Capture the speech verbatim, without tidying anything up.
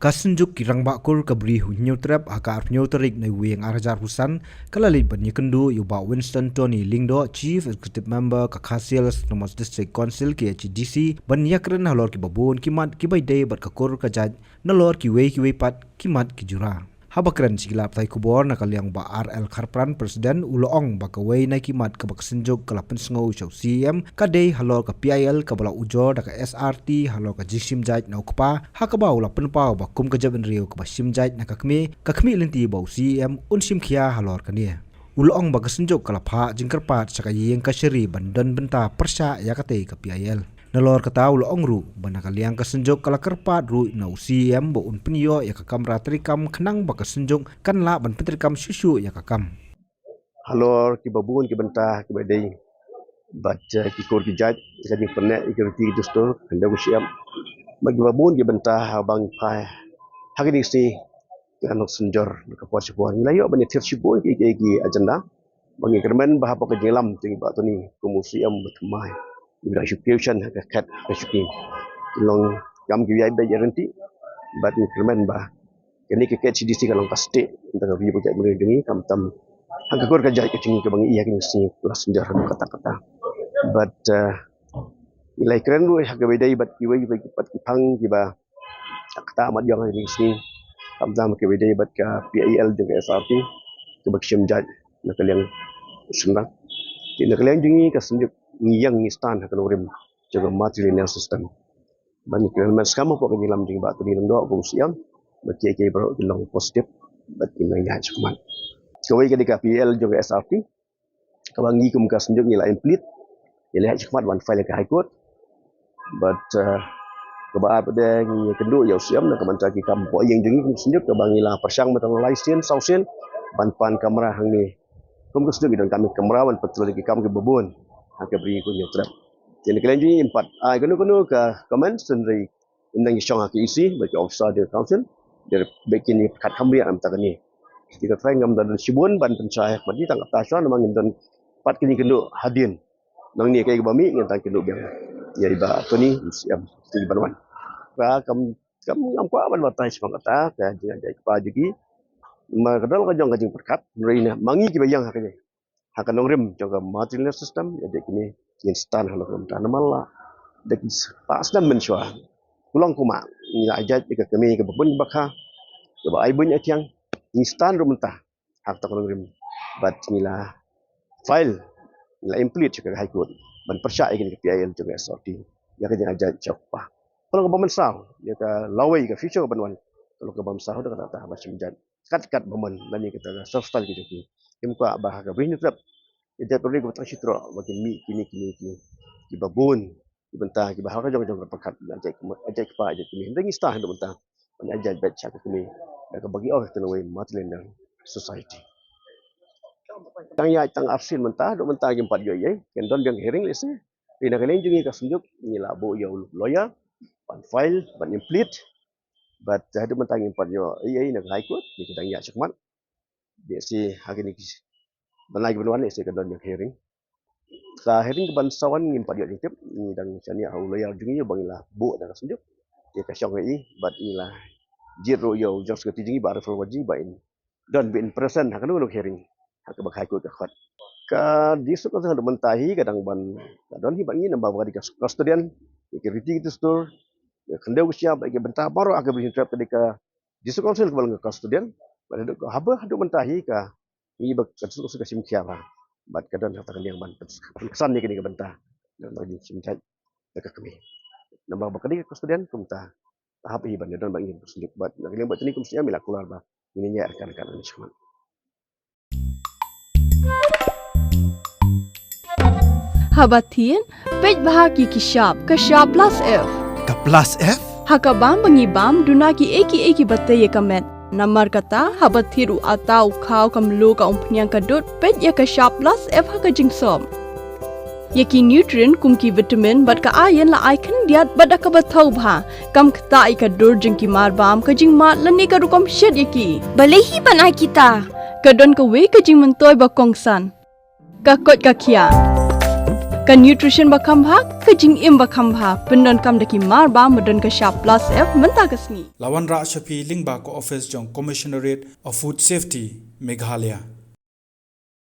Ka Synjuk ki Rangbah Kur ka Bri u Hynñiewtrep ha ka arphew tarik Naiwieng ar hajar arphew san ka la leit ban ïakynduh ïa u Bah Winston Tony Lyngdoh, Chief Executive Member ka Khasi Hills Autonomous District Council, K H A D C, ban ïakren halor kiba bun ki mat kiba ïadei bad ka kur ka jait nalor kiwei kiwei pat ki mat ki jura. Haba kren sha ki lad pathai khubor na ka liang u Bah R L Kharpran, President, u la ong ba kawei na ki mat kaba ka Synjuk ka la pynsngew sha u C E M ka dei halor ka P I L kaba la ujor da ka S R T halor ka jingshim jait na u kpa, ha kaba u la pynpaw ba kum ka jaitbynriew kaba shim jait na ka kmie, ka khmih lynti ba u C E M un shim khia halor kane. U la ong ba ka Synjuk ka la phah jingkyrpad sha ka ïing kashari ban don bynta pyrshah ïa katei ka P I L. Nalor kata u la ong ruh ba na ka liang ka Synjuk ka la kyrpad ruh na u C E M ba un pynïoh ïa ka kamra treikam khnang ba ka Synjuk kan lah ban pyntreikam shuh shuh ïa ka kam. Halor kiba bun ki bynta kiba dei bad, eh, ki kur ki jait, ka jingpyneh ïa ki riti ki dustur, khyndew ka shyiap. Bad kiba bun ki bynta ha ba ngi phai ha kine ki sngi, ki anok synjor na ka por sha por. Ngi la ïoh ban ïathir shibun ki, ki, ki agenda. Ba ngi kyrmen ba hapoh ka jingïalam jong i Bah Tony kum u C M ba thymmai, ngi dang shu kiew shen ha ka khet ha ka shuki. Ki long kam ki ïai beit ïa ryntih. Bad ngi kyrmen ba kane ka K H A D C ka long ka stieh, tang ka ri ba ka jaitbynriew jong ngi, khamtam ha ka kur ka jait ka jong ngi kaba ngi ïa kine ki sngi ka la synjor ha katta katta. Bad, eh, ngi la ïakren ruh ha kaba ïadei bad kiwei kiwei pat ki phang kiba kata mat ïong ha kine ki sngi, khamtam ha kaba ïadei bad ka P I L jong ka S R T kaba ki shim jait na ka liang shynrang. Te na ka liang jong ngi ka Synjuk ngi ïeng ngi stand ha ka nongrim jong ka matrilineal system. Ban kren man skam hapoh ka jingïalam jong i Bah Tony Lyngdoh kum u C M, ba kiei kiei baroh ki long positive bad ki nang ïaid shakhmat. Kawei ka dei ka P I L jong ka S R T kaba ngi kum ka Synjuk ngi la implead, ngi la ïaid shakhmat ban file ïa ka High Court. Bad, eh, kaba ar pat de ngi ïakynduh ïa u C M na ka bynta ki kam hapoh ïing jong ngi kum ka Synjuk kaba ngi la pyrshang mynta lai sien saw sien ban pan kamra hangne. Kum ka Synjuk ngi donkam kamra ban patrol ïa ki kam kiba bun ha ka Bri u Hynñiewtrep. Te na ka liang jong ngi ngim pat ai kano kano ka comment, hynrei ngin nang ïashong ha ka E C bad ki officer jong ka council, dei ba kin ïa pyrkhat kham biang na ka bynta kane. Te ka trai ngam da don shibun ban pynshai ha ka party, tang kata shuwa namar ngin don pat kine ki kynduh hadien. Nangne kaei kaba mih ngin tang kynduh biang ïa i Bah Tony, C M, te ban wan. Ka kam, kam ngam kwah ban batai sha kata ka jingïaid kpa jong ki. Ma ka dang ka jong ka jingpyrkhat, hynrei na ma ngi kiba ïeng ha ka, ha ka nongrim jong ka matrilineal system, ïa dei kine ngin stand halor ka bynta namar la da ki spah snem mynshuwa, kulong kumba ngi la ïaid ïa ka kmie kaba bun kaba kha, kaba ai buiñ ai thiang, ngi stand ruh mynta ha kata ka nongrim. Bad ngi la file, ngi la implead sha ka High Court ban pyrshah ïa kane ka P I L jong ka S R T ïa ka jingïaid sha u kpa. Ka long kaba mynsaw ïa ka lawei, ka future kaba ban wan, ka long kaba mynsaw da kata kata ba shim jait kat kat ba mon lane kata ka self style ki jong ki. Kim kwah ba ha ka Bri u Hynñiewtrep, ïa jait bynriew kaba tang shi troh ba kin mih kine kine ki, kiba bun ki bynta kiba ha ka jong ka jong ka pyrkhat, ïa jait kmie, ïa jait kpa, ïa jait kmie. Hynrei ngi stand haduh mynta ban ïaid beit sha ka kmie da kaba ngi ong ha ka tnawei matrilineal society. Tang ïaid tang arsien mynta, haduh mynta ngim pat ïoh ei ei, kin don biang ka hearing lehse. Te na ka liang jong ngi ka Synjuk ngi la buh ïa u lawyer ban file, ban implead. Bad haduh mynta ngim pat ïoh ei ei na ka High Court, ngi ki dang ïaid shakhmat. Dei shi ha kine ki bnai kiban wan lehse ka don ïa ka hearing. Ka hearing kaban sa wan ngim pat ïoh jingtip, ngi dang shaniah ha u lawyer jong ngi ba ngi la buh da ka Synjuk ïa ka shong ei ei, bad ngi la jied ruh ïa u General Secretary jong ngi Bah Rifle Warji ba in don ba in present ha kano kano ka hearing ha kaba ka High Court ka khot. Ka District Council haduh mynta hi ka dang ban, ka don hi bad ngi namar ba ka dei ka custodian ïa ki riti ki dustur, ïa ka khyndew ka shyiap, ïa ki bynta baroh ha ka Bri u Hynñiewtrep, ka dei ka District Council kaba long ka custodian. Bad haduh, haba haduh mynta hi ka, ngi ba ka District Council ka shim khia bha, bad ka don ha kata ka liang ban pynksan ïa kane ka bynta, don ka jingshim jait da ka kmie. Namar ba ka dei ka custodian kumta, ka hap hi ban ïadon bad ngi kum Synjuk, bad na ka liang Bah Tony kum C M i la kular ba ngin ïa arkan arkan. Haba thied, peit bha ki, ki shap, ka shap plus F. Ka plus F? Ha ka bam ba ngi bam, duna kiei kiei kiba tei ïa ka met. Namar kata, haba thied u atta, u khaw, ka mluh, ka umphniang, ka dud, peit ïa ka shap plus F ha ka jingsop. Ïa ki nutrient kum ki vitamin bad ka iron la ai khyndiat bad da kaba thaw bha. Kam ktah ïa ka dur jong ki marbam, ka jingmad lane ka rukom shet ïa ki. Balei hi ban ai kita? Ka don kawei ka jingmyntoi ba kongsan. Ka koit ka khiah. Ka nutrition ba kham bha, ka jingim ba kham bha, pyndonkam da ki mar ba, ma don ka shap plus F mynta ka sngi. La wanrah sha phi lyngba ka office jong Commissionerate of Food Safety, Meghalaya.